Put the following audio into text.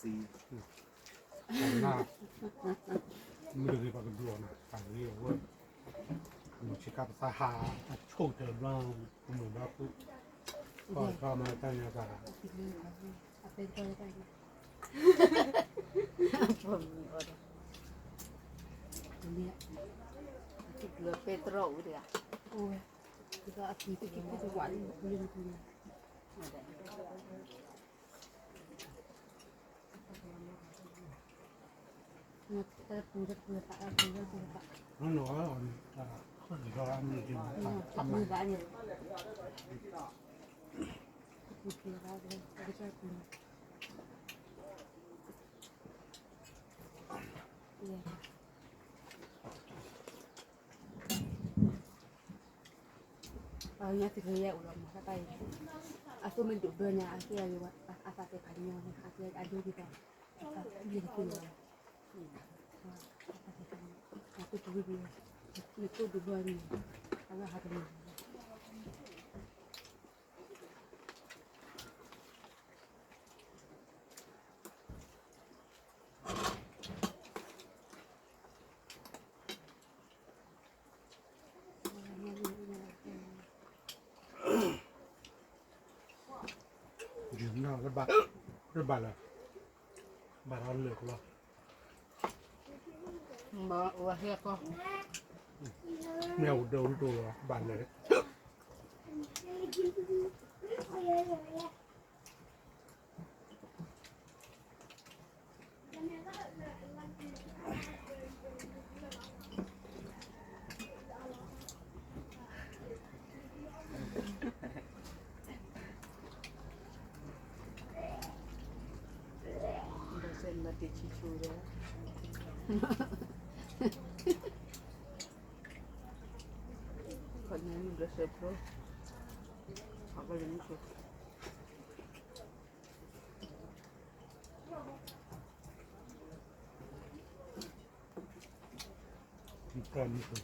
သံ န မုၢ်တဂ့ၤပှၤကဒုးအီၤနၤ တၢ်ဂ့ၤအဝဲ မုၢ်ဆ့ကၤပသးဟး အဆိကတၢၢ်ဘျီ ကမုာ်ဘျီဃု ကီၢ်ကီၢ်မၤတၢ်ညါသး ပဲတြီအိၣ်တဂၤ အိၣ်ဝဲ ဒီးအဖံတက့ၢ် တဝးလံ ညါသ့ၣ်ညါအိၣ်လီၤမး တၢ်အံၤ အသိမ့ၢ်ဒိၣ်ဘၢညါ အကဲအဂ့ၤဝဲ အသးတဲဖးညီန့ၣ် အကဲအဒိဒ်သိး အသးယံၤတက့ၢ်လီၤ အသးတဲဖးညီ အသိတဝံၤဝံၤ နသိဒိၣ်ဘၢန့ၣ် အဝဲဟးတမုာ် ယုၢ်နီၢ်လၢဘၣ်လၢ ဘၣ်ဒီးလၢာ်ကလီၤ မ့ၢ်အိၣ်ဒၢဝံၤတိၢ်လီၤ ဘၣ်လၢာ် ဘျီစဲးမၤတ့ၢ်ဆံၣ်ဆူၣ်ဒီး ခီညါန့ၣ်ဘျီစဲးဖျိ ဟးကလၢမုၢ်ဆိ မုၢ်ဆိ